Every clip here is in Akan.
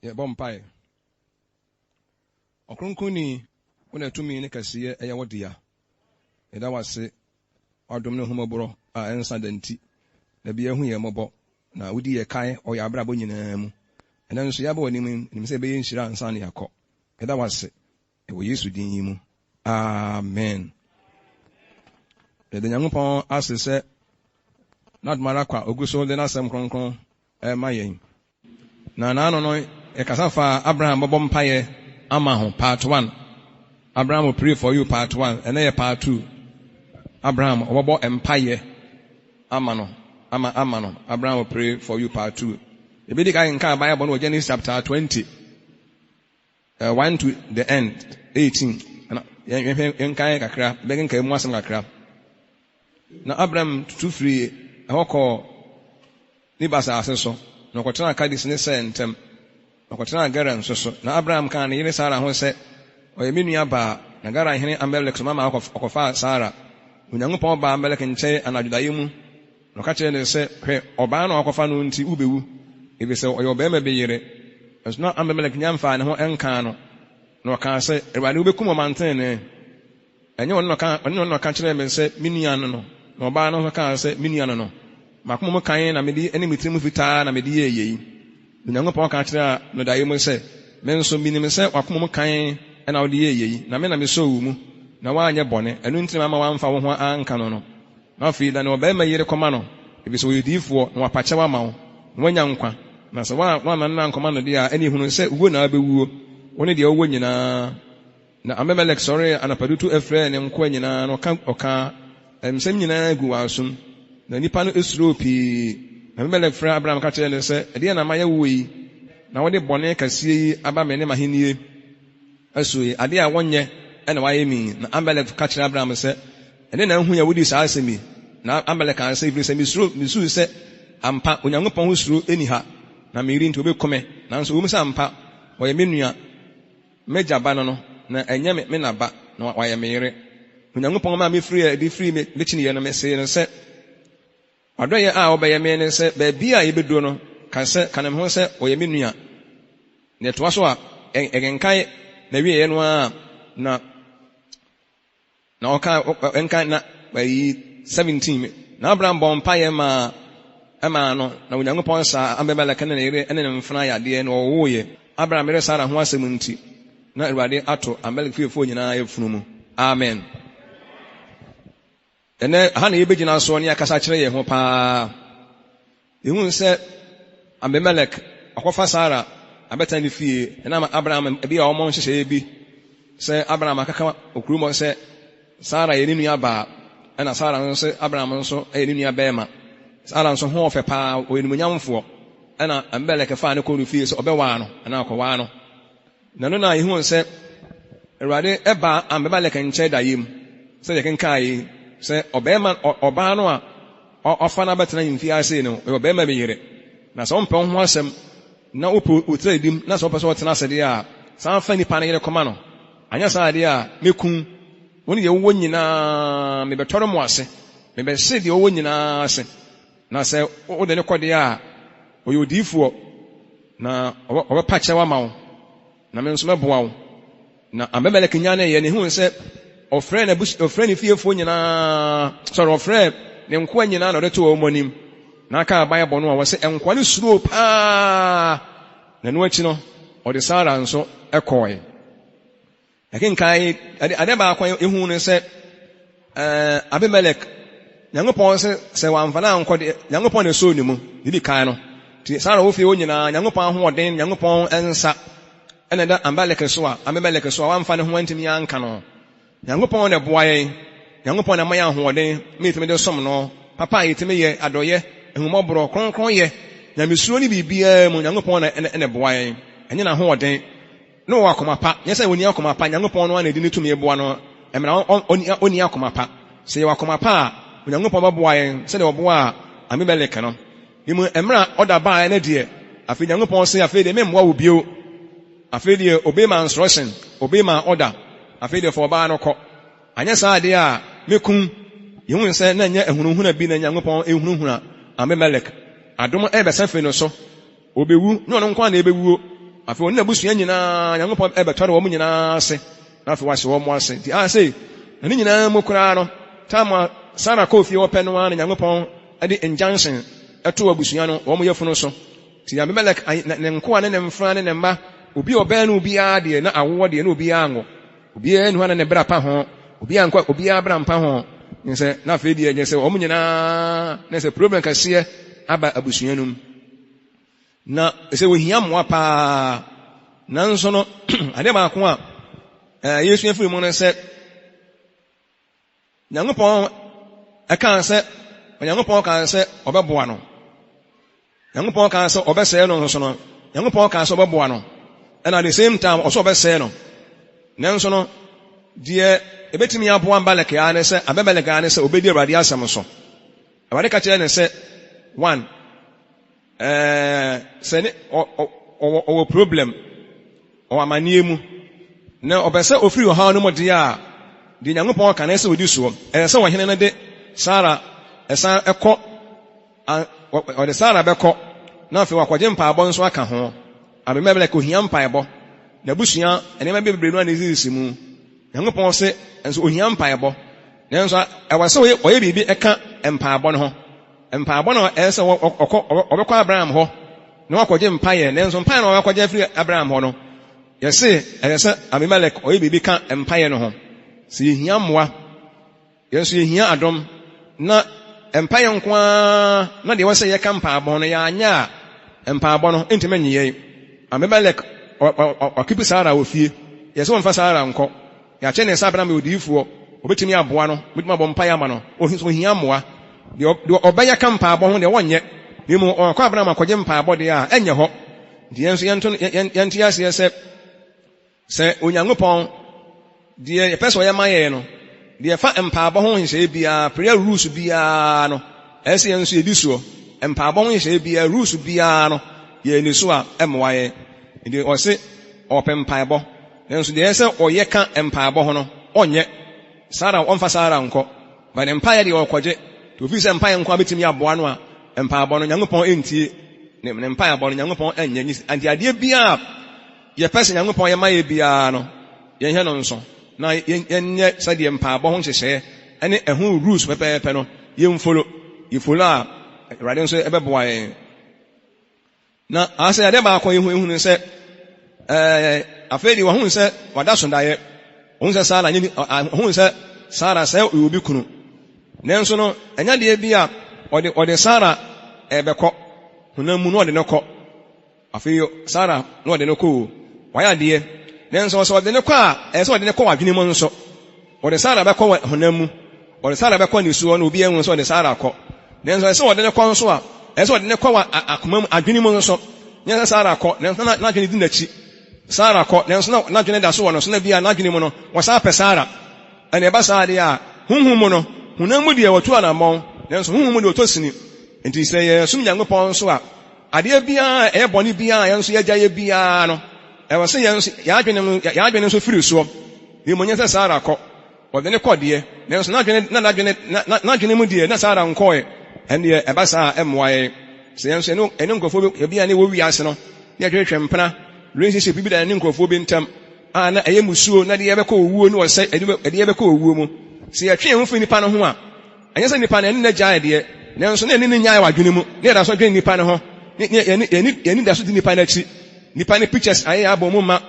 Yɛbɔ mpae. Ɔkronkronni, wo na tumi ne kɛseyɛ yɛ wo dea. Yɛda wo ase w'adom ne ahummɔborɔ a ɛnsa da nti. Da biara hu yɛn mmɔbɔ na wodi yɛn kan wɔ yɛn abrabɔ nyinaa mu. Ɛnnɛ nso yɛaba w'anim yi, yɛnim sɛ ɛbɛyɛ nhyira ansa na yɛakɔ. Yɛda wo ase wɔ Yesu din yi mu. Amen. Yɛda Nyankopɔn ase sɛ n'adom ara kwa ogu so de n'asɛm kronkron rema yɛn. Na n'ano no yɛkasa faa Abraham bɔbɔ mpaeɛ ama ho part one Abraham will pray for you part one ɛnɛ yɛ part two Abraham ɔbɔbɔ mpaeɛ ama no ama ama no Abraham will pray for you part two Yɛbɛdi kan kenkan Bible no wɔ Genesis chapter 20 1 to the end 18 na yɛnhwɛ yɛnkan kakra bɛkenkan mu asɛm kakra. Na Abram tutu firii ɛhɔ kɔɔ Nib asase so, na ɔkɔtenaa Kades ne Sur ntam, na ɔkɔtenaa Gerar nso so. Na Abraham kaa ne yere Sara ho sɛ, Ɔyɛ me nuabaa. Na Gerar hene Abimelek soma maa wɔkɔfaa Sara. Na Onyankopɔn baa Abimelek nkyɛn anadwo daeɛ mu, na ɔka kyerɛɛ no sɛ, Hwɛ, ɔbaa no a woakɔfa no nti wubewu, efisɛ ɔyɛ ɔbarima bi yere. Nanso na Abimelek nnya mfaa ne ho nkaa no, na ɔkaa sɛ, Awurade, wubekum ɔmantrenee? Ɛnyɛ ɔno na ɔka, ɔno na ɔka kyerɛɛ me sɛ, 'Me nua ne no'? Na ɔbaa no nso kaa sɛ, 'Me nua ne no. M'akoma mu kann na mede ne me tirim fitaa na mede yɛɛ yei. Na Onyankopɔn ka kyerɛɛ no daeɛ mu sɛ, Me nso, minim sɛ w'akoma mu kann na wode yɛɛ yei, na me na mesɔɔ wo mu, na woanyɛ bɔne, ɛno nti na mamma woamfa wo ho anka no no. Na afei dane ɔbarima yi yere kɔma no, efisɛ ɔyɛ odiyifoɔ, na wapa kyɛw ama wo, na woanya nkwa. Na sɛ woannane no ankɔma no deɛ a, ɛnneɛ hunu sɛ wuo na wobɛwuo, wo ne deɛ wowɔ nyinaa. Na Abimelek sɔree anɔpatutu frɛɛ ne nkoa nyinaa, na ɔka ɔkaa nsɛm nyinaa guu wɔn asom, na nnipa no suroo pii. Na Abimelek frɛɛ Abraham ka kyerɛɛ no sɛ, Ɛdeɛn na mayɛ woɔ yi, na wode bɔne kɛseɛ yi aba me ne m'ahennie so yi? Adeɛ a wɔnyɛ na woayɛ me yi. Na Abimelek ka kyerɛɛ Abraham sɛ, Ɛdeɛn na ahu yi a wodii saa asɛm yi? Na Abimelek kaa sɛ, Ɛfiri sɛ mesuro, mesusuu sɛ ampa Onyankopɔn ho suro nni ha, na me yere nti wɔbɛku me. Nanso ɛwom sɛ ampa ɔyɛ me nua, M'agya ba no no, na ɛnyɛ me me na ba, na wayɛ me yere. Onyankopɔn maa mifirii adi firii me mekyiniiɛ no, mesee no sɛ, W'adɔeɛ a wobɛyɛ me ne sɛ baabi a yɛbɛduro no, ka sɛ, ka ne ho sɛ ɔyɛ me nua. Na ɛtoa so a, yɛkenkan n'awieeɛ no ara na. Na ɔka nka na ayi 17 Na Abraham bɔɔ mpaeɛ maa ɛmaa no, na Onyankopɔn saa Abimelek ne ne yere ne ne mfenaa yadeɛ, na wɔwowoeɛ. Abraham yere Sara ho asɛm nti, na Awurade ato Abimelek fiefoɔ nyinaa afunu mu. Amen. Ɛnnɛ, ɛha na yebegyina so ne akasa akyerɛ yɛn ho paa. Yehu sɛ Abimelek akɔfa Sara abɛtena ne fie ɛnam Abraham bi a wɔn nhyehyɛe bi sɛ Abraham akaka wɔ kurom hɔ sɛ Sara yɛ ne nua baa, ɛna Sara nso sɛ Abraham nso yɛ ne nua bɛrima. Sara nso ho ɔfɛ paa, ɔyɛ nimuonyamfoɔ. Ɛna Abimelek faa no kɔɔ ne fie sɛ ɔbɛwaa no anaa ɔkɔwaa no. Na ɛno na yehuu sɛ Awurade baa Abimelek nkyɛn daeɛ mu, sɛdeɛ yɛkenkan yi, sɛ ɔbarima, ɔbaa no a ɔfa no abɛtena mfiase no, ɔyɛ ɔbarima bi yere. Na sɛ wompɛ wo ho asɛm, na wopɛ wo tiri adim, na sɛ wopɛ sɛ ɔtena ase deɛ a, san fa nipa no yere kɔma no. Anyɛ saa deɛ a, mɛku wo, wo ne deɛ wowɔ nyinaa, mebɛtɔre mo ase, mebɛhye deɛ wowɔ nyinaa ase. Na sɛ wode no kɔ deɛ a, ɔyɛ odiyifoɔ, na ɔbɛpa kyɛw ama wo, na me nso mɛboa wo. Na Abimelek nyaneeɛ, na ehuu sɛ ɔfrɛɛ n'abus ɔfrɛɛ ne fiefoɔ nyinaa, sɔre, ɔfrɛɛ ne nkoa nyinaa na ɔde too wɔn anim, na aka Bible no a wɔse nkoa no suroo paa. Na ɛno akyi no, ɔde Sara nso kɔɔe. Yɛkenkan yi, ade baako a yehu ne sɛ, ɛɛ, Abimelek, Nyankopɔn se sɛ wamfa no ankɔ deɛ, Nyankopɔn na esoo ne mu, ne di kan no. Nti Sara wɔ fie hɔ nyinaa, Nyankopɔn ahoɔden, Nyankopɔn nsa ɛna ɛda Abimelek so a, Abimelek so a wamfa ne ho antumi anka no. Nyankopɔn na ɛboa yɛn, Nyankopɔn na ɛma yɛn ahoɔden ma yɛtumi de som no. Papa a yɛtumi yɛ, adɔyɛ, ahummɔborɔ, kronkronyɛ, Nyamesuro ne biribiara mu, Nyankopɔn na ɛna ɛboa yɛn, ɛnyɛ n'ahoɔden. Na ɔwɔ akoma pa, nyɛ sɛ onni akoma pa, Nyankopɔn no ara na ɛde ne tumi boa no, ɛmena onni akoma pa. Sɛ yɛwɔ akoma pa a, Onyankopɔn bɛboa yɛn sɛdeɛ ɔboaa Abimelek no. Mmom mmerɛ a ɔda baeɛ no deɛ, afei Nyankopɔn se, Afei deɛ memmoa wo bio. Afei deɛ obey my instruction, obey my order, afei deɛ fa ɔbaa no kɔ. Anyɛ saa deɛ a, mɛku wo. Yɛhunu sɛ na ɛnyɛ ahunahuna bi na Nyankopɔn rehunahuna Abimelek. Adom rebɛsa firi ne so. Obewu, nyɛ ɔno nko ara na ebewuo. Afei ɔne n'abusua nyinaa, Nyankopɔn bɛtɔre wɔn nyinaa ase, na afei wahye wɔn ase. Nti asei, na ne nyinaa mu koraa no, time a Sarah kɔɔ fie hɔ pɛ no ara na Nyankopɔn de injunction too abusua no wɔn yafunu so. Nti Abimelek ne nkoa ne ne mfenaa ne ne mma, obi a ɔbɛn no biara deɛ, na awoɔ deɛ, na obiara anwo. Obiara nni hɔ a na ne bra pa ho, obiara nkɔ, obiara bra mpa ho. Nyɛ sɛ, na afei deɛ, nyɛ sɛ wɔn nyinaa, na sɛ problem kɛseɛ aba abusua no mu. Na sɛ wɔhia mmoa paa. Nanso no, adeɛ baako a yɛsua firi mu no sɛ, Nyankopɔn kaa sɛ, Onyankopɔn kaa sɛ ɔbɛboa no. Nyankopɔn kaa sɛ ɔbɛsɛe no nso no, Nyankopɔn kaa sɛ ɔbɛboa no. Ɛna at the same time, ɔsɛ ɔbɛsɛe no. Nanso no, deɛ ebetumi aboa Abimelek ara ne sɛ, Abimelek ara ne sɛ obedi Awurade asɛm so. Awurade ka kyerɛɛ no sɛ, one, Ɛɛ sɛ ne ɔ ɔ ɔwɔ ɔwɔ problem, ɔwɔ amanneɛ mu, na ɔpɛ sɛ ofiri ɔhaw no mu deɛ a, deɛ Nyankopɔn ka no ɛsɛ sɛ ɔdi soɔ. Ɛsɛ sɛ ɔhene no de Sara san kɔ, an ɔde Sara bɛkɔ, na afei wakɔgye mpaebɔ nso aka ho. Abimelek ohia mpaebɔ. N'abusua, nneɛma bebree no a na esisisi mu. Nyankopɔn se nso ohia mpaebɔ. Nanso ɛwɔ sɛ ɔyɛ ɔyɛ biribi ka mpaebɔ no ho. Mpaebɔ no ɛyɛ sɛ ɔkɔ ɔbɛkɔ Abraham hɔ na wakɔgye mpaeɛ. Nanso mpaeɛ no a ɔbɛkɔgye afiri Abraham hɔ no, yɛse ɛyɛ sɛ Abimelek ɔyɛ biribi ka mpaeɛ no ho. Sɛ yɛhia mmoa, yɛn nso yɛhia adom, na mpaeɛ nko ara na deɛ ɛwɔ sɛ yɛka mpaebɔ no yɛanyɛ a, mpaebɔ no ntumi nnye yɛn. Abimelek ɔkeep Sara wɔ fie. Yɛse wɔmfa Sara nkɔ. Yɛakyɛ ne nsa abena ma odiyifoɔ, ɔbɛtumi aboa no, ɔbɛtumi abɔ mpaeɛ ama no, ɔhi ɔhia mmoa. Deɛ deɛ ɔbɛyɛ ka mpaebɔ ho deɛ ɔnyɛ, na mmom ɔkɔ abena ma kɔgye mpaebɔ deɛ a, ɛnyɛ hɔ. Nti yɛn nso yɛnto yɛn yɛnte aseɛ sɛ, sɛ Onyankopɔn, deɛ yɛpɛ sɛ ɔyɛ ma yɛn no, deɛ ɛfa mpaebɔ ho nhyehyɛeɛ biara, prayer rules biara no, ɛsɛ sɛ yɛn nso yɛdi soɔ. Mpaebɔ ho nhyehyɛeɛ biara, rules biara no, yɛanni so a, ɛmmoa yɛn. Nti ɔse ɔpɛ mpaebɔ. Nanso deɛ ɛsɛ sɛ ɔyɛ ka mpaebɔ ho no, ɔnyɛ. Sara, ɔmfa Sara nkɔ. But mpaeɛ deɛ ɔkɔgye. Nti ofii sɛ mpaeɛ nko ara bɛtumi aboa no a, mpaebɔ no, Nyankopɔn ntie. Ne, ne mpaebɔ no, Nyankopɔn nyɛ. Nti adeɛ biara a yɛpɛ sɛ Nyankopɔn yɛ ma yɛ biara no, yɛnhwɛ no nso, na yɛnyɛ sɛdeɛ mpaebɔ ho nhyehyɛeɛ ne ɛho rules pɛpɛɛpɛ no, yɛnfolo. Yɛfolo a, Awurade nso bɛboa yɛn. Na asɛ adeɛ baako a ehu ne sɛ, ɛɛ, afei deɛ wɔhunu sɛ wada so daeɛ. Wɔhunu sɛ Sara nye wɔhunu sɛ Sara sɛ ɔyɛ obi kunu. Nanso no, ɛnyɛ adeɛ bi a ɔde ɔde Sara ɛbɛkɔ honam mu na ɔde no kɔ. Afei Sara na ɔde no kɔ o, wayɛ adeɛ. Nanso sɛ ɔde no kɔ a, ɛyɛ sɛ ɔde no kɔ wɔ adwene mu nso. Ɔde Sara bɛkɔ wɔ honam mu. Ɔde Sara bɛkɔ nisuo na obiara nhu sɛ ɔde Sara kɔ. Nanso ɛsɛ sɛ ɔde no kɔ nso a, ɛsɛ sɛ ɔde no kɔ wɔ akoma mu, adwene mu nso. Nyɛ sɛ Sara kɔ, nanso na n'adwene di n'akyi. Sara kɔ, nanso na n'adwene da so wɔ no so, na ebia n'adwene mu no, wɔsan pɛ Sara. Ɛnna ɛba saa deɛ a, honhom mu no, honam mu deɛ wɔtu anammɔn, nanso honhom mu deɛ wɔtɔ sini. Enti sɛ yɛsom Nyankopɔn nso a, adeɛ biara a ɛyɛ bɔne biara a yɛn nso yɛagyaeɛ biara no, ɛwɔ sɛ yɛn nso yɛn adwene no, yɛn adwene nso firi soɔ. Na mmom nyɛ sɛ Sara kɔ. Wɔde no kɔ deɛ, nanso n'adwene, na n'adwene, na, na, n'adwene mu deɛ, na Sara nkɔɔɛ. Ɛndeɛ, ɛba saa a, ɛmmoa yɛn. Sɛ yɛn nso yɛne, yɛne nkurɔfoɔ bi, ebi a na ɛwɔ wiase no, na yɛtwetwe mpena, relationship bi da yɛne nkurɔfoɔ bi ntam, a na ɛyɛ mmusuo, na ɛde yɛn bɛkɔ owuo ne ɔsɛe, ɛde, ɛde yɛn bɛkɔ owuo mu. Sɛ yɛtwe yɛn ho firi nipa no ho a, ɛnyɛ sɛ nipa no yɛne no agyae deɛ, nanso na yɛne no nnyae wɔ adwene mu, na yɛda so dwene nipa no ho, ne, ne, yɛne, yɛne, yɛn ani da so di nipa no akyi. Nipa no pictures ayɛ yɛn abɔ mu ma.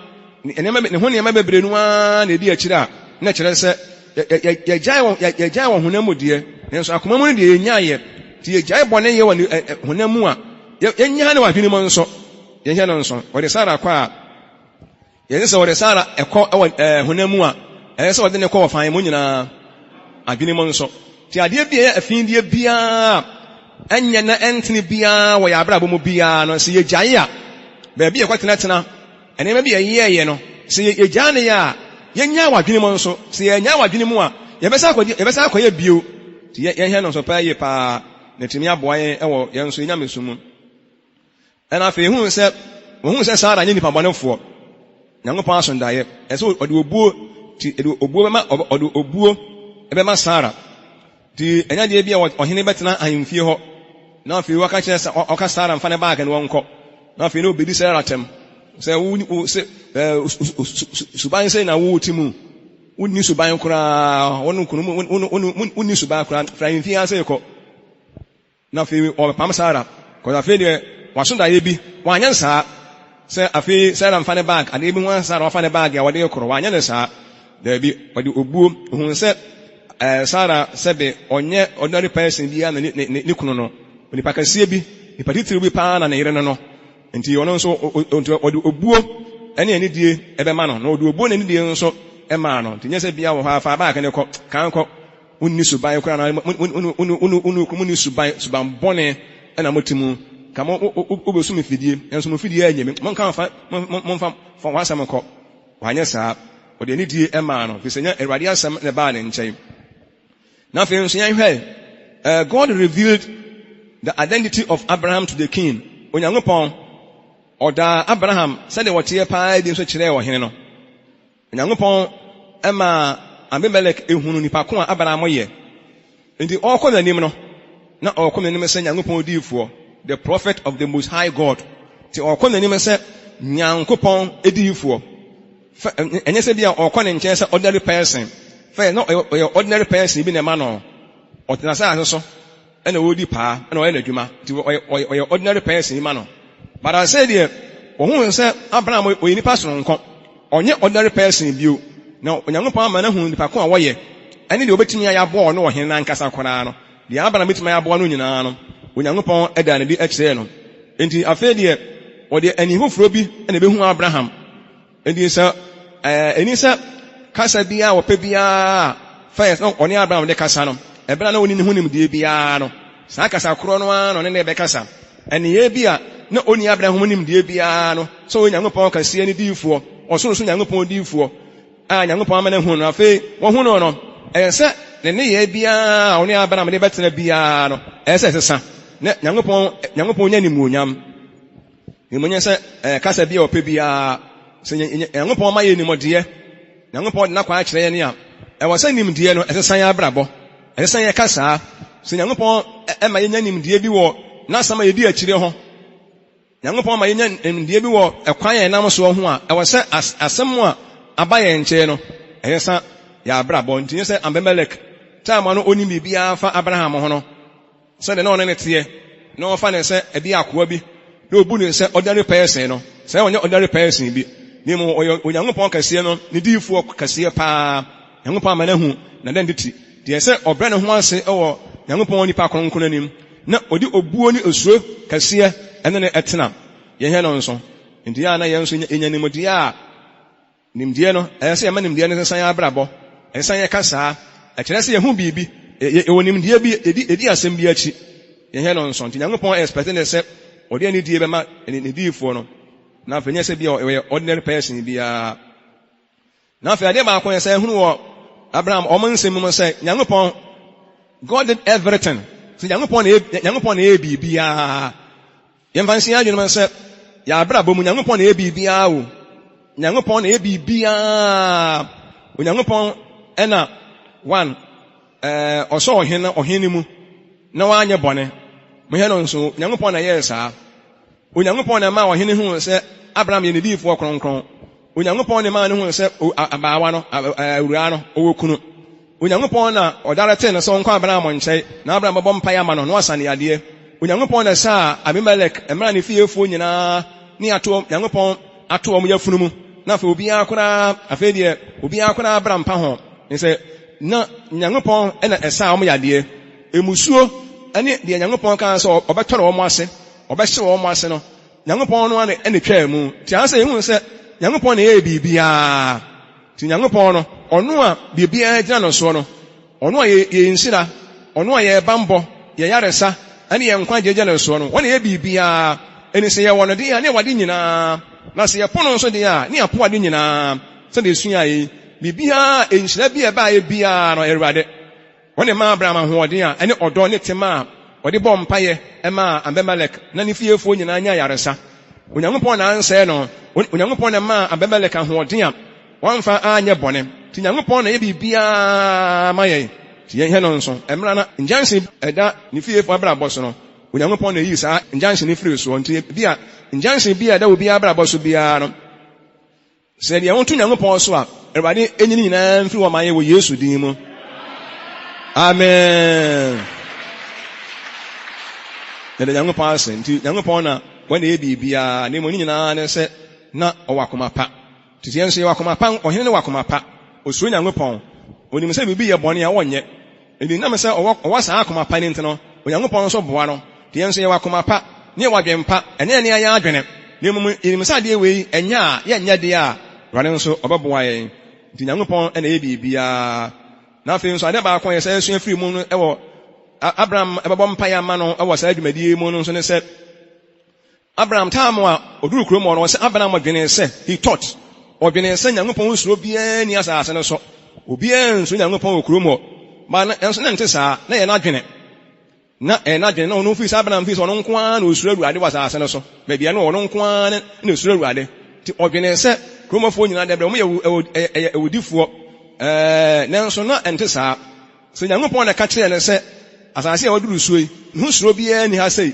Ne nneɛma ne ho nneɛma bebree no ara na edi akyire a na ɛkyerɛ sɛ yɛgyae wɔ yɛgyae wɔ honam mu deɛ, nanso akoma mu no deɛ yɛnyaeɛ. Nti yɛgyae bɔne yɛ wɔ ne honam mu a, yɛnyaa no wɔ adwene mu nso. Yɛnhwɛ no nso. Wɔde Sara kɔ a, yɛne sɛ wɔde Sara ɛkɔ wɔ honam mu a, ɛyɛ sɛ wɔde ne kɔ wɔ fan mu nyinaa, adwene mu nso. Nti adeɛ bi a ɛyɛ afideɛ biara a ɛnyɛ na ɛntene biara wɔ yɛn abrabɔ mu biara no, sɛ yɛgyae a, baabi a yɛkɔtenatena Nneɛma bi a yɛyɛeɛ no, sɛ yɛgyaa no yɛ a, yɛnyaa wɔ adwene mu nso. Sɛ yɛannyaa wɔ adwene mu a, yɛbɛsan akɔgye, yɛbɛsan akɔyɛ bio. Nti yɛ, yɛnhwɛ no nso paa yie paa, na atumi aboa yɛn wɔ yɛn nso yɛn nyamesom mu. Ɛna afei yɛhuu sɛ, wɔhuu sɛ Sara nyɛ nipa bɔnefoɔ. Nyankopɔn asondaeɛ, ɛsɛ sɛ ɔde obuo, ti, ɛde obuo bɛma, ɔde obuo bɛma Sara. Nti ɛnyɛ adeɛ bi a ɔhene bɛtena ahemfie hɔ, na afei waka kyerɛ, ɔka Sara mfa ne baage no wɔnkɔ, na afei na ɔbɛdi Sara atɛm. Sɛ wo, wo, sɛ, ɛɛ, suban sɛn na wote mu? Wonni suban koraa, wo ne kunu, wonni suban koraa, firi ahemfie ase rekɔ. Na afei ɔbɛpam Sara, cause afei deɛ waso daeɛ bi, wanyɛ no saa sɛ afei Sara mfa ne bag, adeɛ bi ho ansa na wafa ne bag a ɔde rekorɔ, wanyɛ no saa, daabi, ɔde obuo, ohuu sɛ ɛɛ Sara sɛbe ɔnyɛ ordinary person biara na ne, ne, ne kunu no, onipa kɛseɛ bi, nipa titiriw bi paa na ne yere no no, nti ɔno nso, nti ɔde obuo ne anidie ɛbɛma no, na ɔde obuo ne anidie nso ɛmaa no, nti nyɛ sɛ bia wɔ hɔ a fa bag no kɔ, kan kɔ. Wonni suban koraa anaa mo ne okunu monni suban, suban bɔne na mote mu. Ka mo, wobɛsum mfidie, nanso mo mfidie annye me. Monka mfa, momfa, fa w'asɛm nkɔ. Wanyɛ saa. Ɔde anidie maa no, ɛfiri sɛ nyɛ Awurade asɛm na ɛbaa ne nkyɛn. Na afei nso yɛnhwɛ, uh, God revealed the identity of Abraham to the king. Onyankopɔn, ɔdaa Abraham sɛdeɛ ɔteɛ paa adi nso kyerɛɛ ɔhene no. Onyankopɔn maa Abimelek hunuu nipa ko a Abraham yɛ. Enti ɔrekɔ n'anim no, na ɔrekɔ n'anim sɛ Nyankopɔn diyifoɔ, the prophet of the most high God. Nti ɔrekɔ n'anim sɛ Nyankopɔn diyifoɔ. Ɛnyɛ sɛ bi a ɔrekɔ ne nkyɛn sɛ ordinary person. Fɛ na ɔyɛ ordinary person bi na ɛma no. Ɔtena asase so ɛna ɔredi paa ɛna ɔyɛ n'adwuma. Nti ɔyɛ ɔyɛ ordinary person ma no. But asɛ deɛ wɔhuu sɛ Abraham ɔyɛ nipa soronko. Ɔnyɛ ordinary person bio. Na Onyankopɔn ama no ahu nipa ko a wɔyɛ ɛne deɛ ɔbɛtumi ayɛ aboa ɔno ɔhene no ankasa koraa no. Deɛ Abraham bɛtumi ayɛ aboa no nyinaa no, Onyankopɔn daa no adi kyerɛɛ no. Enti afei deɛ ɔde ani foforɔ bi na ɛbɛhu Abraham. Enti sɛ ɛni sɛ kasa biara a wɔpɛ biara a first na ɔne Abraham de kasa no, ɛberɛ a na ɔnni ne ho nimdeɛ biara no, saa kasa korɔ no ara na ɔne no rebɛkasa. Nneyɛɛ bi a na ɔnni Abraham ho nimdeɛ biara no, sɛ ɔyɛ Nyankopɔn kɛseɛ no diyifoɔ, ɔsoro so Nyankopɔn diyifoɔ a Nyankopɔn ama no ahu no, afei wɔhu no no, ɛyɛ sɛ ne nneyɛɛ biara a ɔne Abraham de bɛtena biara no, ɛyɛ sɛ ɛsesa, na Nyankopɔn, Nyankopɔn nya animuonyam. Mmom nyɛ sɛ kasa bi a ɔpɛ biara. Sɛ Nyankopɔn ma yɛn nimdeɛ, Nyankopɔn de n'akwan akyerɛ yɛn a, ɛwɔ sɛ nimdeɛ no ɛsesa yɛn abrabɔ, ɛsesa yɛn kasaa. Sɛ Nyankopɔn ma yɛnya nimdeɛ bi wɔ n'asɛm a yɛdi akyire ho, Nyankopɔn ma yɛnya nimdeɛ bi wɔ ɛkwan a yɛnam soɔ ho a, ɛwɔ sɛ asɛm a aba yɛn nkyɛn no, ɛsesa yɛn abrabɔ. Nti nyɛ sɛ Abimelek, time a na ɔnim biribiara fa Abraham ho no, Sɛdeɛ na ɔne no teɛ, na ɔfa no sɛ ɛbi akoa bi, na ɔbu no sɛ ordinary person no, sɛ ɔnyɛ ordinary person bi, na mmom ɔyɛ Onyankopɔn kɛseɛ no ne diyifoɔ kɛseɛ paa. Nyankopɔn ama no ahu n'identity. Deɛ sɛ ɔbrɛ ne ho ase wɔ Nyankopɔn nipa kronkron anim, na ɔde obuo ne osuro kɛseɛ ne no tena. Yɛhwɛ no nso. Enti yɛ a na yɛn nso yɛnya nimdeɛ a Nimdeɛ no, ɛsɛ sɛ yɛma nimdeɛ no sesa yɛn abrabɔ, ɛsesa yɛn kasaa, ɛkyerɛ sɛ yɛhu biribi, yɛwɔ nimdeɛ bi, yɛdi yɛdi asɛm bi akyi, yɛhwɛ no nso. Nti Nyankopɔn expect ne sɛ ɔde anidie bɛma ne diyifoɔ no, na afei nyɛ sɛ bi a ɔyɛ ordinary person biara. Na afei adeɛ baako yɛ sɛ ɛhunu wɔ Abraham wɔn nsɛm mu sɛ Nyankopɔn, God did everything. Sɛ Nyankopɔn na ɛyɛ Nyankopɔn na ɛyɛ biribiara. Yɛmfa nsi yɛn adwene mu sɛ yɛn abrabɔ mu Nyankopɔn na ɛyɛ biribiara o. Nyankopɔn na ɛyɛ biribiara. Onyankopɔn ɛna one ɛɛ ɔsɔ ɔhene ɔhene mu na wanyɛ bɔne. Mohwɛ no nso Nyankopɔn na ɛyɛɛ saa. Onyankopɔn na ɛmaa ɔhene huu sɛ Abraham yɛ ne diyifoɔ kronkron. Onyankopɔn na ɛmaa no huu sɛ abaawa no, awuraa no, ɔwɔ kunu. Onyankopɔn na ɔdaretee no sɛ ɔnkɔ Abraham nkyɛn, na Abraham bɛbɔ mpaeɛ ama no na wasa no yadeɛ. Onyankopɔn na ɛsaa Abimelek mmerɛ a ne fiefoɔ nyinaa ne ato Nyankopɔn ato wɔn yafunu mu, na afei obiara koraa, afei deɛ obiara koraa bra mpa ho, ne sɛ na Nyankopɔn na ɛsaa wɔn yadeɛ. Mmusuo ne deɛ Nyankopɔn kaa sɛ ɔbɛtɔre wɔn ase, ɔbɛhye wɔn ase no, Nyankopɔn no ara na ɛtwaa mu. Nti ara sɛ yɛhunu sɛ Nyankopɔn na ɛyɛɛ biribiara. Nti Nyankopɔn no, ɔno a biribiara gyina no soɔ no, ɔno a yɛn nhyira, ɔno a yɛn banbɔ, yɛn yaresa, ɛne yɛn nkwagyeɛ gyina no soɔ no, ɔno na ɛyɛ biribiara. Ɛnti sɛ yɛwɔ no deɛ a, ne yɛwɔ ade nyinaa. Na sɛ yɛpo no nso deɛ a, ne yɛapo ade nyinaa. Sɛdeɛ yɛsuaeɛ yi, biribiara, nhyira bi a ɛbaeɛ biara no, ɛyɛ Awurade. Wɔde maa Abraham ahoɔden a ɛne ɔdɔ ne tema a ɔde bɔɔ mpaeɛ maa Abimelek na ne fiefoɔ nyinaa nyaa ayaresa. Onyankopɔn na ansɛe no. Onyankopɔn na ɛmaa Abimelek ahoɔden a wamfa anyɛ bɔne. Nti Nyankopɔn na ɛyɛ biribiara ma yɛn. Nti yɛnhwɛ no nso. Mmerɛ a na nkyɛnse da ne fiefoɔ abrabɔ so no, Onyankopɔn na eyii saa injunction no firii soɔ. Nti ebia injunction bi a ɛda obiara abrabɔ so biara no, Sɛ yɛde yɛn ho to Nyankopɔn so a, Awurade nyi ne nyinaa mfiri hɔ ma yɛn wɔ Yesu din mu. Amen. Yɛda Nyankopɔn ase. Nti Nyankopɔn na wɔn na ɛyɛ biribiara, na mmom ne nyinaa ne sɛ na ɔwɔ akoma pa. Nti sɛ yɛn nso yɛwɔ akoma pa, ɔhene no wɔ akoma pa. Osuro Nyankopɔn. Onim sɛ biribi yɛ bɔne a, ɔnyɛ. Enti ɛnam sɛ ɔwɔ ɔwɔ saa akoma pa no nti no, Onyankopɔn nso boa no. Nti yɛn nso yɛwɔ akoma pa, ne yɛwɔ adwene pa, ɛnyɛ yɛn ara yɛn adwene, na mmom yɛnim sɛ adeɛ wei ɛnyɛ a yɛnyɛ deɛ a, Awurade nso ɔbɛboa yɛn. Nti Nyankopɔn na ɛyɛ biribiara. Na afei nso adeɛ baako a yɛsan sua firi mu no wɔ Abraham bɛbɔ mpaeɛ ama no wɔ saa dwumadie yi mu no nso ne sɛ, Abraham time a ɔduruu kurom hɔ no, ɔsɛ Abraham dwenee sɛ, he thought, ɔdwenee sɛ Nyankopɔn suro biara nni asase no so. Obiara nsuro Nyankopɔn wɔ kurom hɔ. But nanso na ɛnte saa, na ɛyɛ n'adwene. Na ɛyɛ n'adwene, na ɔno firi sɛ Abraham firi sɛ ɔno nko ara na ɔsuro Awurade wɔ asase no so. Baabi a na ɔwɔ, ɔno nko ara na ɔsuro Awurade. Nti ɔdwenee sɛ kurom hɔfoɔ nyinaa deɛ, wɔyɛ ɛyɛ awudifoɔ. Ɛɛ, nanso na ɛnte saa. Sɛ Nyankopɔn na ɛka kyerɛɛ no sɛ, Asase a waduru so yi, me ho suro biara nni ha sei,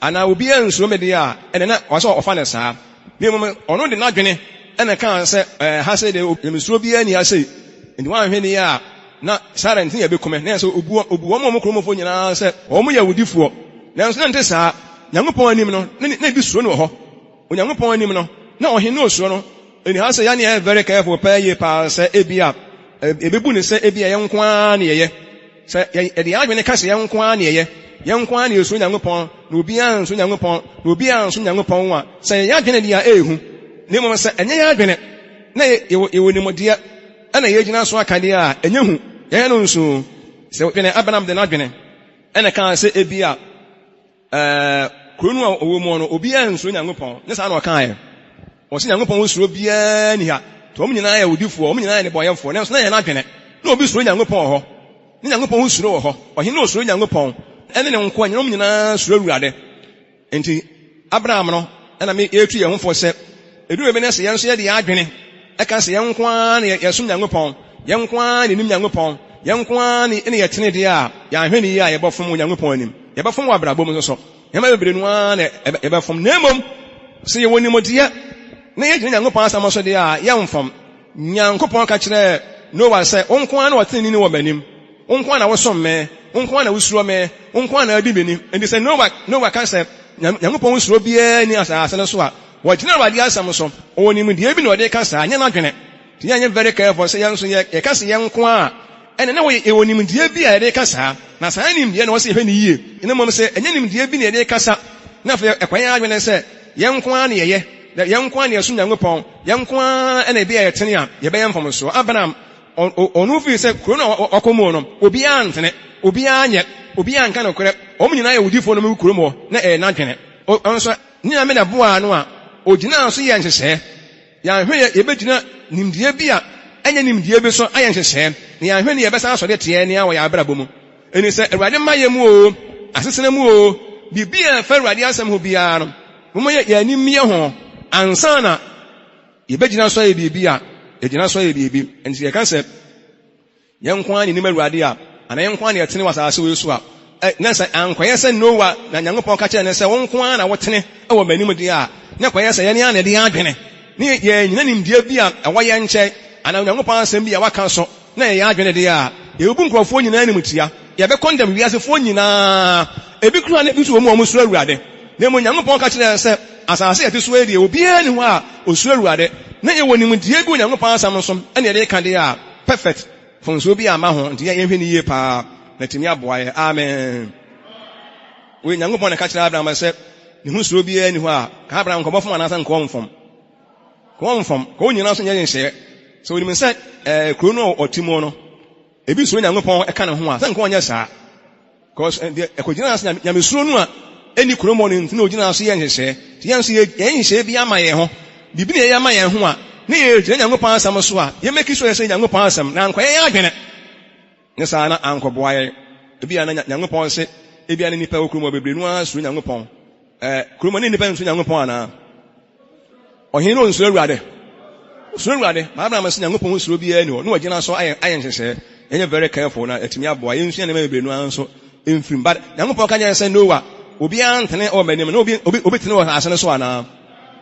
anaa obiara nsuro me deɛ a, ɛnneɛ na ɔwɔ sɛ ɔfa no saa. Na mmom ɔno de n'adwene na ɛkaa sɛ, Ɛɛ, ha sei deɛ, nyamesuro biara nni ha sei, enti woanhwɛ ni a, na Sara nti na yɛbɛku me. Na ɛyɛ sɛ ɔbu ɔbu wɔn a wɔn kuromfoɔ nyinaa sɛ wɔyɛ awudifoɔ. Nanso na ɛnte saa. Nyankopɔn anim no, na na ebi suro no wɔ hɔ. Onyankopɔn anim no, na ɔhene no osuro no. Anyhow sɛ yɛne yɛ very careful paa yie paa sɛ ebia yɛbɛbu no sɛ ebia yɛn nko ara na yɛyɛ. Sɛ yɛde yɛn adwene ka sɛ yɛn nko ara na yɛyɛ, yɛn nko ara na yɛsuro Nyankopɔn, na obiara nsuro Nyankopɔn, na obiara nsom Nyankopɔn a, sɛ yɛn adwene deɛ a ɛyɛ hu. Na mmom sɛ ɛnyɛ yɛn adwene na yɛwɔ yɛwɔ nimdeɛ ɛna yɛgyina so aka deɛ a, ɛnyɛ hu. Yɛnyɛ no nso. Sɛ dwene Abraham de n'adwene ɛna ɛkaa sɛ ebia Ɛɛ, kuro no a ɔwɔ mu no, obiara nsuro Nyankopɔn. Nyɛ saa na ɔkaeɛ. Ɔse Nyankopɔn ho suro biara nni ha. Nti wɔn nyinaa yɛ awudifoɔ, wɔn nyinaa yɛ nnebɔneyɛfoɔ. Nanso na ɛyɛ n'adwene. Na obi suro Nyankopɔn wɔ hɔ. Na Nyankopɔn ho suro wɔ hɔ. Ɔhene no osuro Nyankopɔn, ɛne ne nkoa nyinaa, wɔn nyinaa suro Awurade. Enti Abraham no, ɛna me yɛretu yɛn ho fo sɛ, ɛduru baabi no sɛ yɛn nso yɛde yɛn adwene ɛka sɛ yɛn nko ara na yɛsom Nyankopɔn, yɛn nko ara na yɛnim Nyankopɔn, yɛn nko ara na yɛtene deɛ a, yɛanhwɛ no yie a yɛbɛfom Onyankopɔn anim. Yɛbɛfom wɔ abrabɔ mu nso so. Nneɛma bebree no ara na yɛbɛfom. Na mmom, sɛ yɛwɔ nimdeɛ na yɛgyina Nyankopɔn asɛm so deɛ a, yɛmfom. Nyankopɔn ka kyerɛɛ Noa sɛ, Wo nko ara na ɔteneneeni wɔ m'anim. Wo nko ara na wosom me. Wo nko ara na wusuro me. Wo nko ara na wudi me ni. Enti sɛ Noa, Noa ka sɛ Nyankopɔn suro biara nni asase no so a, wagyina Awurade asɛm so. Ɔwɔ nimdeɛ bi na ɔde reka saa, ɛnyɛ n'adwene. Nti yɛnyɛ very careful sɛ yɛn nso yɛ, yɛka sɛ yɛn nko ara a, ɛnde na yɛwɔ nimdeɛ bi a yɛde reka saa. Na saa nimdeɛ no, ɛwɔ sɛ yɛhwɛ no yie. Na mmom sɛ ɛnyɛ nimdeɛ bi na yɛde rekasa, na afei ɛkɔyɛ yɛn adwene sɛ yɛn nko ara na yɛyɛ, na yɛn nko ara na yɛsom Nyankopɔn, yɛn nko ara na ebia yɛtene a, yɛbɛyɛ mfomsoɔ. Abraham Ɔno firi sɛ kuro no a ɔkɔ mu no, obiara ntene, obiara nyɛ, obiara nka nokorɛ, wɔn nyinaa yɛ awudifoɔ na wɔgu kurom hɔ, na ɛyɛ n'adwene. Ɔno nso, ne Nyame na ɛboaa no a ɔgyinaa so yɛɛ nhyehyɛɛ. Yɛanhwɛ yɛ, yɛbɛgyina nimdeɛ bi a ɛnyɛ nimdeɛ bi so ayɛ nhyehyɛɛ, na yɛanhwɛ no yɛbɛsan asɔre atia yɛn ara wɔ yɛn abrabɔ mu. Enti sɛ Awurade mmayɛ mu oo, asetena mu oo, biribi a ɛfa Awurade asɛm ho biara no, momma yɛn ani mmie ho ansa na Yebegyina so ayɛ biribi a, yɛgyina so ayɛ biribi. Enti sɛ yɛka sɛ yɛn nko ara na yenim Awurade a, anaa yɛn nko ara na yɛtene wɔ asase wei so a, na sɛ ankɔyɛ sɛ Noa na Nyankopɔn ka kyerɛɛ no sɛ, Wo nko ara na wotene wɔ m'anim deɛ a, na ɛkɔyɛ sɛ yɛn ara na yɛde yɛn adwene ne yɛannyina nimdeɛ bi a ɛwɔ yɛn nkyɛn anaa Onyankopɔn asɛm bi a waka so na yɛyɛ adwene deɛ a, yɛbɛbu nkurɔfoɔ nyinaa animtia. Yɛbɛkɔndɛm wiasefoɔ nyinaa. Ebi koraa na ebi nso wɔ mu a wɔsuro Awurade. Na mmom Nyankopɔn ka kyerɛɛ yɛn sɛ, asase a yɛte so yi deɛ, obiara nni hɔ a osuro Awurade. Na yɛwɔ nimdeɛ bi wɔ Nyankopɔn asɛm so na yɛde reka deɛ a, perfect, mfomsoɔ biara mma ho. Nti yɛnhwɛ no yie paa na atumi aboa yɛn. Amen. Wei, Nyankopɔn na ɛka kyerɛɛ Abraham sɛ, ne ho suro biara nni hɔ a, ka Abraham nkɔbɔ fam anaasɛ nkɔɔ mfam. Kɔ mfam, kɔ wo nyinaa so nyɛ nhyɛɛ. Sɛ onim sɛ ɛɛ kuro no a ɔte mu no, ebi suro Nyankopɔn ka ne ho a, sɛ nka ɔnyɛ saa. Cause deɛ ɛkɔgyinaa sɛ nyamesuro no a ɛnni kurom hɔ no nti na ogyinaa so yɛ nhyehyɛɛ. Nti yɛn nso yɛyɛ nhyehyɛɛ bi ama yɛn ho. Biribi na yɛyɛ ama yɛn ho a, na yɛgyina Nyankopɔn asɛm so a, yɛ make sure sɛ Nyankopɔn asɛm na ankɔyɛ yɛn adwene. Nyɛ saa na ankɔboa yɛn. Ebia na Nyankopɔn se, ebia na nnipa wɔ kurom hɔ bebree no ara suro Nyankopɔn. Ɛɛ, kurom hɔ na nnipa nsuro Nyankopɔn anaa? Ɔhene no onsuro Awurade. Osuro Awurade. Ma Abraham se Nyankopɔn ho suro biara nni hɔ, na wagyina so ayɛ ayɛ nhyehyɛɛ. Yɛnyɛ very careful na atumi aboa. Yɛnsua nneɛma bebree no ara nso mfiri mu. But Nyankopɔn ka kyerɛɛ sɛ Noah, Obiara ntene wɔ m'anim, na obi, obi, obi tene wɔ asase no so anaa?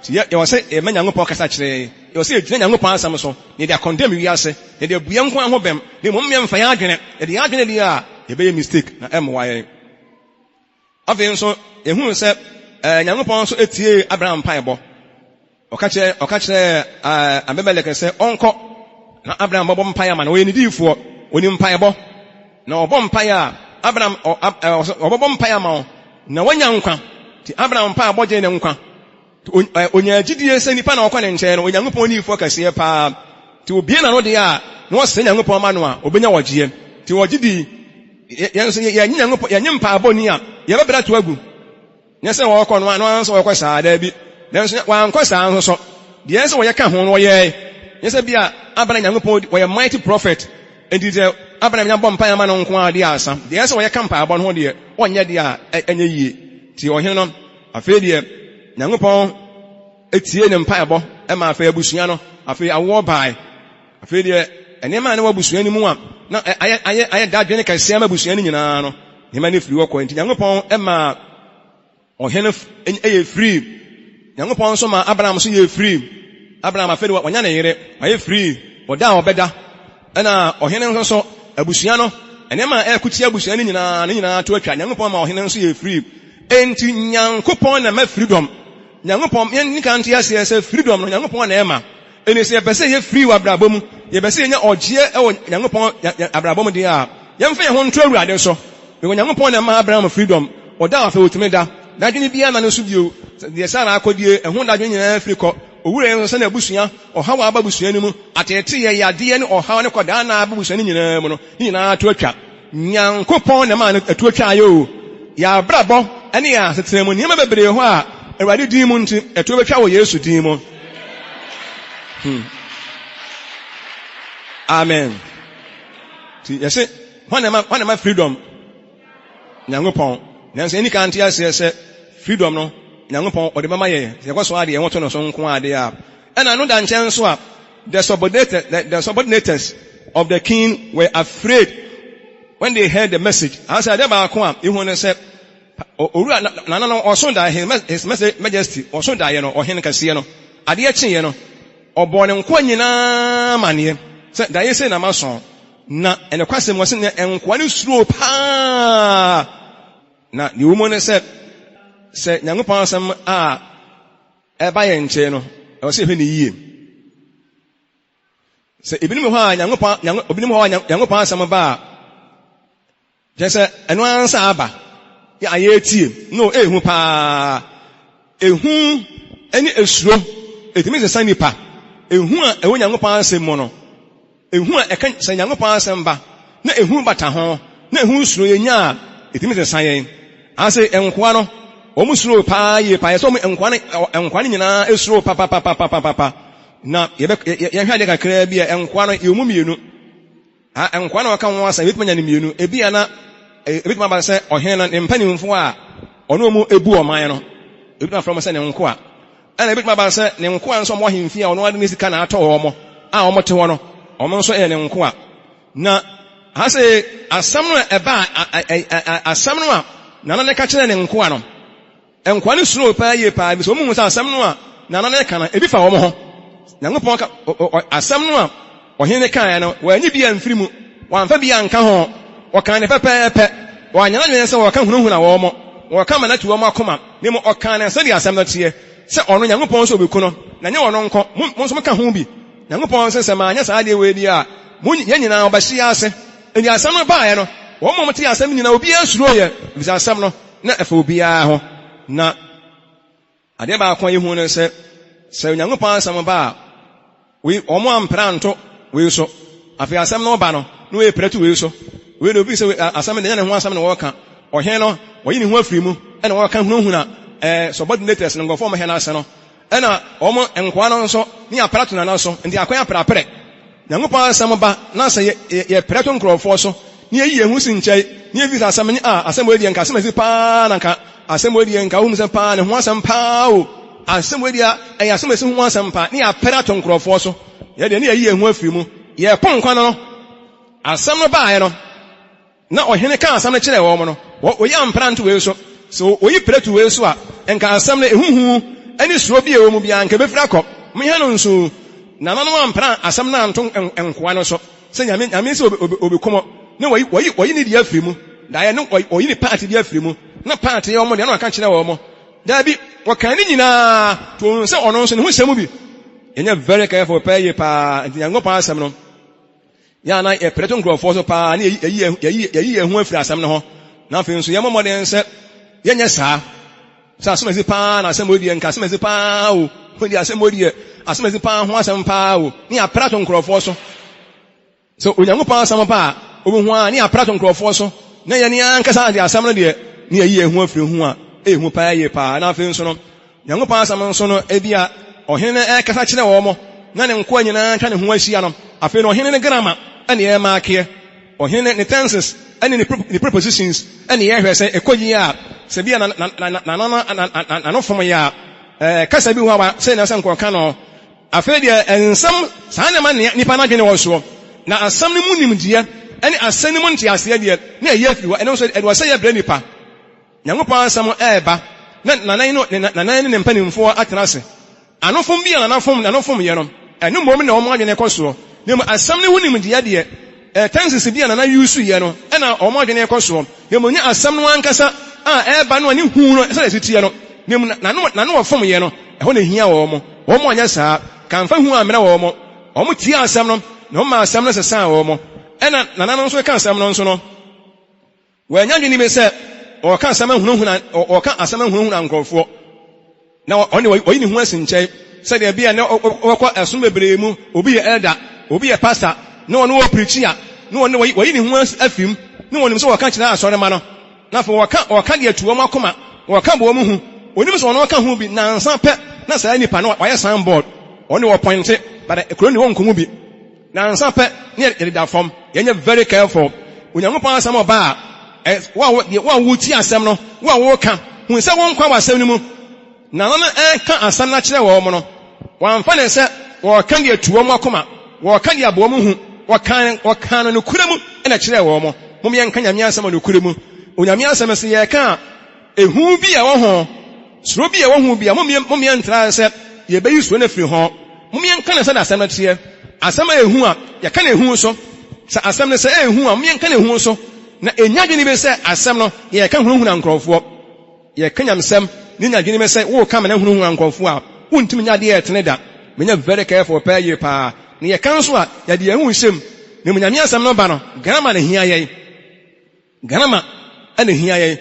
Nti yɛ, yɛwɔ sɛ yɛma Nyankopɔn kasa kyerɛ yɛn. Yɛwɔ sɛ yɛgyina Nyankopɔn asɛm so, na yɛde akɔndɛm wiase, na yɛde abu yɛn nko ara ho bɛm, na mmom yɛmfa yɛn adwene. Yɛde yɛn adwene deɛ a, yɛbɛyɛ mistake, na ɛmmoa yɛn. Afei nso, yɛhuu sɛ ɛɛ Nyankopɔn nso tiee Abraham mpaebɔ. Ɔka kyerɛɛ ɔka kyerɛɛ ɛɛ Abimelek sɛ ɔnkɔ na Abraham bɛbɔ mpae ama no. Ɔyɛ ne diyifoɔ, ɔnim mpaebɔ. Na ɔbɔ mpae a, Abraham ɔ ɔ ɔbɛbɔ mpae ama wo na woanya nkwa. Nti Abraham mpaebɔ gyee ne nkwa. Ɔnyaa gyidie sɛ nipa na ɔkɔ ne nkyɛn no, Onyankopɔn diyifoɔ kɛseɛ paa. Nti obue n'ano deɛ a, na ɔsrɛ Nyankopɔn ma no a, ɔbɛnya ɔgyeɛ. Nti ɔgye dii. Yɛn nso yɛnnye Nyankopɔn, yɛnnye mpaebɔ nni a, yɛbɛbrɛ ato agu. Nyɛ sɛ wɔrekɔ no ara na nso wɔrekɔ saa, daabi. Nanso wɔankɔ saa nso so. Deɛ ɛsɛ sɛ wɔyɛ ka ho no, wɔyɛe. Nyɛ sɛ bi a Abraham Nyankopɔn, wɔyɛ mighty prophet, enti sɛ Abraham nya bɔ mpae ama no nko ara deɛ asa. Deɛ ɛsɛ sɛ wɔyɛ ka mpaebɔ no ho deɛ, wɔnyɛ deɛ a ɛnyɛ yie. Nti ɔhene no, afei deɛ Nyankopɔn tiee ne mpaebɔ ma afei abusua no, afei awoɔ bae. Afei deɛ, nneɛma a na ɛwɔ abusua no mu a na ayɛ ayɛ ayɛ dadwene kɛseɛ ama abusua no nyinaa no, nneɛma no firi hɔ kɔe. Nti Nyankopɔn maa ɔhene yɛ firii. Nyankopɔn nso maa Abraham nso yɛɛ firii. Abraham afei deɛ wanya ne yere, wayɛ firii, ɔda a ɔbɛda. Ɛna ɔhene nso so, abusua no, nneɛma a ɛko tia abusua no nyinaa, ne nyinaa to atwa. Nyankopɔn maa ɔhene nso yɛɛ firii. Enti Nyankopɔn na ɛma freedom. Nyankopɔn, yɛn kan nte aseɛ sɛ freedom no, Nyankopɔn na ɛma. Enti sɛ yɛpɛ sɛ yɛyɛ free wɔ abrabɔ mu, yɛpɛ sɛ yɛnya ɔgyeɛ wɔ Nyankopɔn abrabɔ mu deɛ a, yɛmfa yɛn ho nto Awurade so. Because Nyankopɔn na ɛmaa Abraham freedom. Ɔda a afei ɔtumi da. N'adwene biara nna ne so bio. Deɛ Sarah akɔdie, ɛho dadwene nyinaa firi kɔ. Owura yi nso sɛ n'abusua, ɔhaw a aba abusua no mu, ateeteeɛ, yadeɛ ne ɔhaw ne kɔdaanna a aba abusua no nyinaa mu no, ne nyinaa to atwa. Nyankopɔn na ɛmaa no ɛtoɔ twaeɛ o. Yɛn abrabɔ ne yɛn asetena mu nneɛma bebree hɔ a Awurade din mu nti ɛtoɔ bɛtwa wɔ Yesu din mu. Hmm. Amen. Nti yɛse hwan na ɛma hwan na ɛma freedom? Nyankopɔn. Nanso yɛn nika nte aseɛ sɛ freedom no Nyankopɔn ɔde bɛma yɛn. Sɛ yɛkɔ so ara de yɛn ho to no so nko ara deɛ a. Ɛna ɛno da nkyɛn nso a The subordinates, the, the subordinates of the king were afraid when they heard the message. Ansa adeɛ baako a ehu ne sɛ owura nana no ɔso daeɛ his, his majesty ɔso daeɛ no ɔhene kɛseɛ no adeɛ kyeeɛ no ɔbɔɔ ne nkoa nyinaa amaneɛ sɛ daeɛ sei na maso na ɛnokwasɛm wɔ sɛ nkoa no suro paa na deɛ ɛwɔ mu ne sɛ sɛ Nyankopɔn asɛm a ɛba yɛn nkyɛn no, ɛwɔ sɛ yɛhwɛ no yie. Sɛ ebinom wɔ hɔ a Nyankopɔn, Nyank, ebinom wɔ hɔ a Nyankopɔn asɛm ba a, kyerɛ sɛ ɛno ara nsa aba yɛ a yɛretie no ehu paa. Ehu ne esuro, etumi sesa nipa. Ehu a ɛwɔ Nyankopɔn asɛm mu no, Ehu a ɛka sɛ Nyankopɔn asɛm ba na ehu bata ho, na ehu suro yɛn nya a, etumi sesa yɛn. Ase nkoa no, wɔn suroo paa yie paa. Yɛsɛ wɔn nkoa no, nkoa no nyinaa suroo papapapapapa. Na yɛbɛ, yɛhwɛ adeɛ kakraa bi a, nkoa no, yɛwɔ mu mmienu. Ha, nkoa na wɔka ho asɛm, yɛbɛtumi anya no mmienu. Ebia na, ebɛtumi aba sɛ ɔhene no, ne mpanimfoɔ a ɔne wɔn bu ɔman no, ebɛtumi afrɛ wɔn sɛ ne nkoa. Ɛna ebetumi aba sɛ ne nkoa nso a wɔwɔ ahemfie a ɔno ara de ne sika na atɔ wɔn a wɔte hɔ no, wɔn nso yɛ ne nkoa. Na ha se asɛm no a ɛbaa asɛm no a nana no ka kyerɛɛ ne nkoa no, nkoa no suroo paa yie paa, efisɛ wɔn hu sɛ asɛm no a nana no reka no, ebi fa wɔn ho. Nyankopɔn ka asɛm no a Ɔhene no kaeɛ no, wɔanyi bi amfiri mu, wɔamfa bi anka ho, wɔkaa no pɛpɛɛpɛ. Wɔanyɛ n'adwene sɛ wɔreka hunahuna wɔn, wɔreka ma no atu wɔn akoma, na mmom ɔkaa no sɛdeɛ asɛm no teɛ, sɛ ɔno, Nyankopɔn, sɛ ɔbɛku no, na ɛnyɛ ɔno nko, mo, mo nso moka ho bi. Nyankopɔn se, Sɛ manyɛ saa adeɛ wei deɛ a, mo, yɛn nyinaa wɔbɛhye yɛn ase. Enti asɛm no baeɛ no, wɔn a wɔtee asɛm no nyinaa, obiara suroeɛ, ɛfiri sɛ asɛm no, na ɛfa obiara ho. Na. Adeɛ baako a yɛhu ne sɛ, sɛ Onyankopɔn asɛm ba a, wei, wɔn ampere anto wei so. Afei asɛm no ba no, na wei pere to wei so. Wei de obi sɛ asɛm de, ɛnyɛ ne ho asɛm na wɔreka. Ɔhene no, wɔyi ne ho afiri mu, ɛna wɔreka hunahuna ɛɛ subordinators no, nkurɔfoɔ a wɔhwɛ n'ase no. Ɛna wɔn nkoa no nso, ne yɛapere ato nana so, nti akwan aperapere. Nyankopɔn asɛm ba na sɛ yɛ, yɛ, yɛprɛ to nkurɔfoɔ so, na yɛyi yɛn ho si nkyɛn, na yɛfiri sɛ asɛm nye a, asɛm wei deɛ nka asɛm asi paa na nka asɛm wei deɛ nka wohunu sɛ paa ne ho asɛm paa o, asɛm wei deɛ ɛyɛ asɛm asi ho asɛm paa, na yɛapere ato nkurɔfoɔ so, yɛ deɛ ne yɛyi yɛn ho afiri mu, yɛrepo nkwa no no, asɛm no baeɛ no, Na ɔhene kaa asɛm no kyerɛɛ wɔn no, wɔyi ampra nto wei so. Sɛ oyi prɛto wei so a, nka asɛm no ehu hu ne suro bi a ɛwɔ mu biara nka ebefiri akɔ. Monhwɛ no nso, nananom ampra asɛm no anto nkoa no so sɛ Nyame Nyame sɛ obekum ne wayi wayi wayi ne deɛ afiri mu, daeɛ ne wayi ne paati bi afiri mu, na paati yɛ wɔn deɛ na waka kyerɛ wɔn. Daabi, wɔkaa ne nyinaa to wɔn sɛ ɔno nso ne ho hyɛ mu bi. Yɛnyɛ very careful pɛɛ yie paa, nti Nyankopɔn asɛm no, Yɛ a na yɛpere to nkurɔfoɔ so paa na yɛyi yɛn ho afiri asɛm no ho, na afei nso yɛmmɔ mmɔden sɛ yɛnyɛ saa. Sɛ asɛm asi paa na asɛm wei deɛ nka asɛm asi paa o, wei deɛ asɛm wei deɛ asɛm asi paa ho asɛm paa o, ne yɛapere ato nkurɔfoɔ so. Sɛ Onyankopɔn asɛm ba a, wobɛhu ara ne yɛapere ato nkurɔfoɔ so, na yɛn ankasa de asɛm no deɛ ne yɛyi yɛn ho afiri ho a, ɛyɛ hu paa yie paa. Na afei nso no, Nyankopɔn asɛm nso no, ebia ɔhene no rekasa kyerɛ wɔn, na ne nkoa nyinaa atwa ne ho ahyia no. Afei no, ɔhene no grama na ɛremaakeɛ. Ɔhene no ne tenses ne ne prepositions na yɛhwɛ sɛ ɛkɔ yie a, sɛ ebia n'ano fom yɛ a, kasa bi wɔ hɔ a sɛ na sɛ nka ɔka no. Afei deɛ nsɛm, saa nneɛma nea nnipa no adwene wɔ soɔ, na asɛm no mu nimdeɛ ne asɛm no mu nteaseɛ deɛ, na ɛyi afiri hɔ. Ɛno nso, ɛde ɔsɛeɛ brɛ nnipa. Nyankopɔn asɛm reba, na nanan no ne nanan ne ne mpanimfoɔ atena ase. Anofom bi a nana fom n'ano fom yɛ no, ɛno mmom na wɔn adwene kɔ soɔ. Na mmom asɛm no ho nimdeɛ deɛ, tenses bi a nana use yɛ no na wɔn adwene kɔ soɔ. Na mmom nyɛ asɛm no ankasa a ɛreba no a ne hu no sɛdeɛ ɛsi teɛ no, na mmom n'ano n'ano ɔfom yɛ no, ɛhɔ na ɛhia wɔn. Wɔn anyɛ saa, kamfa hu ammrɛ wɔn. Wɔn tiee asɛm no, na wɔmaa asɛm no sesaa wɔn. Ɛna nana no nso reka asɛm no nso no, Wɔannya adwene bi sɛ ɔreka asɛm ahunahuna ɔreka asɛm ahunahuna nkurɔfoɔ, na ɔno deɛ wayi ne ho asi nkyɛn sɛdeɛ ɛbɛyɛ na wɔkɔ ɛsom bebree mu, obi yɛ elder, obi yɛ pastor, na ɔno ɔrepreachi a, na ɔno wayi ne ho afi mu, na wɔnim sɛ ɔreka kyerɛ asɔremma no, na afei ɔreka ɔreka deɛ atu wɔn akoma, ɔreka bɔ wɔn hu, ɔnim sɛ ɔno ɔka ho bi, nansa pɛ na saa nipa no wayɛ sign board, ɔno deɛ ɔpɔinte, but kuro no deɛ ɔnkɔ mu bi. Nansa pɛ ne yɛde da fam. Yɛnyɛ very careful. Onyankopɔn asɛm ɔba a, wo a wo a wotie asɛm no, wo a woka, hu sɛ wo nkwa wɔ asɛm no mu. Na no ɛreka asɛm no akyerɛ wɔn no, wɔamfa no sɛ wɔreka de atu wɔn akoma, wɔreka de abɔ wɔn hu, wɔkaa wɔkaa no nokorɛ mu na ɛkyerɛɛ wɔn. Mom yɛnka Nyame asɛm wɔ nokorɛ mu. Onyame asɛm sɛ yɛreka a, Ehu bi a ɛwɔ ho, suro bi a ɛwɔ ho bi a, mommea ntra sɛ yɛbɛyi suro no afiri ho. Mom yɛnka no sɛdeɛ asɛm no teɛ. Asɛm a ɛyɛ hu a, yɛka no ehu so. Sɛ asɛm no sɛ ɛyɛ hu a, mom yɛnka no ehu so. Na ɛnnya adwene bi sɛ asɛm no yɛreka hunahuna nkurɔfoɔ. Yɛreka nyamesɛm na ɛnya adwene bi sɛ woreka ma no ahunahuna nkurɔfoɔ a, wontumi nyɛ adeɛ a ɛtene da. Menyɛ very careful paa yie paa. Na yɛka nso a, yɛde yɛn ho rehyɛ mu. Na mmom Nyame asɛm no ba no, grammar na ɛhia yɛn. Gharama na ehia yɛn.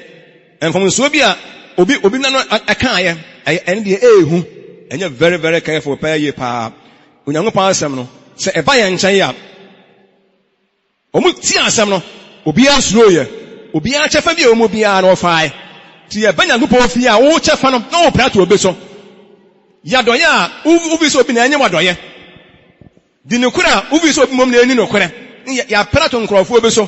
Mfomsoɔ bi a obi obi nano ɛkaeɛ, ɛyɛ ɛno deɛ ɛyɛ hu. Ɛnyɛ very very careful paa yie paa. Onyankopɔn asɛm no, sɛ ɛba yɛn nkyɛn a, wɔn tie asɛm no, obiara suroeɛ. Obiara kyɛfa bi a ɛwɔ mu biara no ɔfaae. Nti yɛba Nyankopɔn fie a, wo kyɛfa no na wopra to obi so. Yɛ adɔeɛ a wofi sɛ obi na ɛnyɛ w'adɔeɛ. Di nokorɛ a wofii sɛ obi mmom na ɛnni nokorɛ ne yɛ yɛapere ato nkorɔfoɔ bi so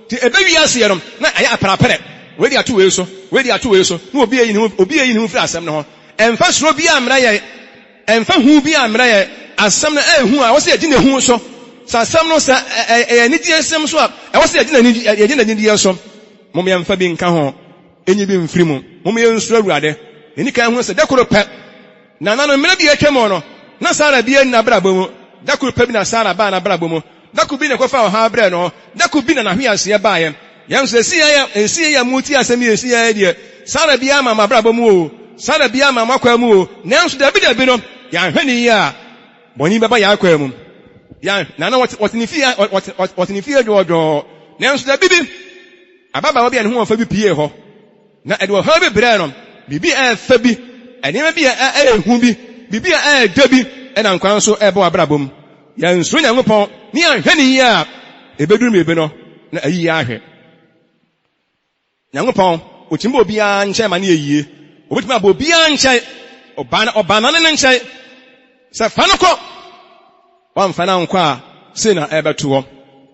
nti ɛbɛwie aseɛ no na ayɛ aperapere wei de ato wei so wei de ato wei so na obi ayi ne ho obi ayi ne ho firi asɛm no ho. Ɛmfa suro biara mmrɛ yɛn, ɛmfa hu biara mmrɛ yɛn, asɛm no ɛyɛ hu a ɛwɔ sɛ yɛgye no hu so, sɛ asɛm no sɛ ɛyɛ anigyesɛm nso a ɛwɔ sɛ yɛgye no yɛgye no anigyeɛ so. Mom yɛmfa bi nka ho, ɛnyi bi mfiri mu. Mom yɛnsuro Awurade. Yɛnni kan nhunu sɛ da koro pɛ Nananom, mmerɛ bi a atwam no, na Sara bi anni n'abrabɔ mu. Da koro pɛ bi na Sara baa n'abrabɔ mu. Da koro bi na ɛkɔfaa ɔhaw brɛɛ no. Da koro bi na n'ahweaseɛ baeɛ. Yɛn nso, ɛsi yɛn a, ɛsi yɛn a moretie asɛm yi, ɛsi yɛn deɛ, Sara biara amma mo abrabɔ mu o, Sara biara amma mo akwan mu o, nanso dabi dabi no, yɛanhwɛ no yie a, bɔne bɛba yɛn akwan mu. Yɛn, nana, wɔte, wɔte ne fie, wɔte, wɔte ne fie dwoodwoo, nanso dabi bi, ababaawa bi a ne ho wɔ fɛ bi piee hɔ. Na ɛde ɔhaw bi brɛɛ no, biribi a ɛyɛ fɛ bi, nneɛma bi a ɛyɛ hu bi, biribi a ɛyɛ dɛ bi nam kwan so reba w'abrabɔ mu. Yɛansuro Nyankopɔn na yɛanhwɛ no yie a, ebeduru baabi no, na ayi yɛn ahwɛ. Nyankopɔn, otumi ba obiara nkyɛn ma no yɛ yie. Obetumi aba obiara nkyɛn, ɔbaa ɔbaa nane no nkyɛn sɛ fa no kɔ. Woamfa no ankɔ a, sei na ɛrebɛto hɔ.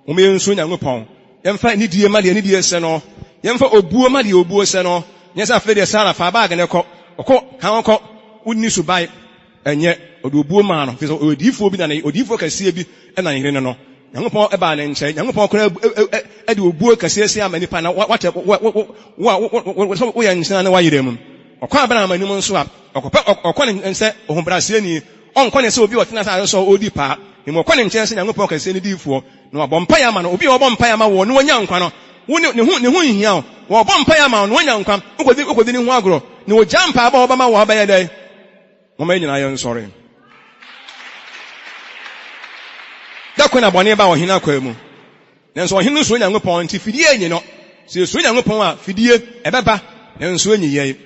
Momma yɛnsuro Nyankopɔn. Yɛmfa anidie mma deɛ anidie sɛ no. Yɛmfa obuo mma deɛ obuo sɛ no. Nyɛ sɛ afei deɛ Sara, fa baage no kɔ. Ɔkɔ, ka ho kɔ. Wonni suban. Ɛnyɛ. Ɔde obuo maa no, ɛfiri sɛ ɔyɛ odiyifoɔ bi na ne, odiyifoɔ kɛseɛ bi na ne yere ne no. Nyankopɔn baa ne nkyɛn. Nyankopɔn koraa de obuo kɛseɛ sei ama nipa na wakyɛ wo wo a wo woyɛ nhyɛn na wayerɛ mu. Ɔkɔ Abraham anim nso a, ɔkɔpɛ ɔkɔ ne nkyɛn sɛ ɔhobrɛaseɛni. Ɔnkɔ ne sɛ obi a ɔtena asase so a ɔredi paa, na mmom ɔkɔ ne nkyɛn sɛ Nyankopɔn kɛseɛ no diyifoɔ, na wabɔ mpaeɛ ama no. Obi a ɔbɔ mpaeɛ ama woɔ na wanya nkwa no, wo ne ne ho ne ho nhia wo. Wɔbɔ mpaeɛ ama wo na wanya nkwa, wokɔdi wokɔdi ne ho agorɔ, na ɔgyaa mpaebɔ a ɔbɛma wo a wobɛyɛ dɛn? Momma yɛn nyinaa yɛnsɔre. Da koro na bɔne baa ɔhene akwaa mu. Nanso ɔhene no suro Nyankopɔn, nti fidie anyi no. Sɛ yɛsuro Nyankopɔn a, fidie, ɛbɛba, nanso enyi yɛn.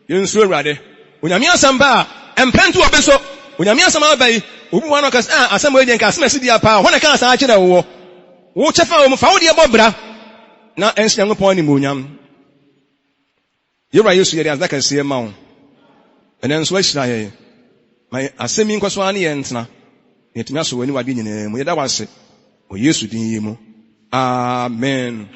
Yɛnsuro Awurade. Onyame asɛm ba a, ɛmpɛ nto obi so. Onyame asɛm aba yi, obi wɔ hɔ a na ɔka sɛ, ah, asɛm wei deɛ nka asɛm a ɛsi dea paa, hwan na ɛkaa saa kyerɛɛ woɔ? Wo kyɛfa wɔ mu, fa wo deɛ bɔ bra na ɛnhyɛ Nyankopɔn animuonyam. Yɛn Wura Yesu, yɛde aseda kɛseɛ ma wo. Ɛnnɛ nso woahyira yɛn. Ma asɛm yi nkɔ so ara ne yɛn ntena, na yɛatumi asɔ w'ani wɔ adeɛ nyinaa mu. Yɛda wo ase wɔ Yesu din yi mu. Amen.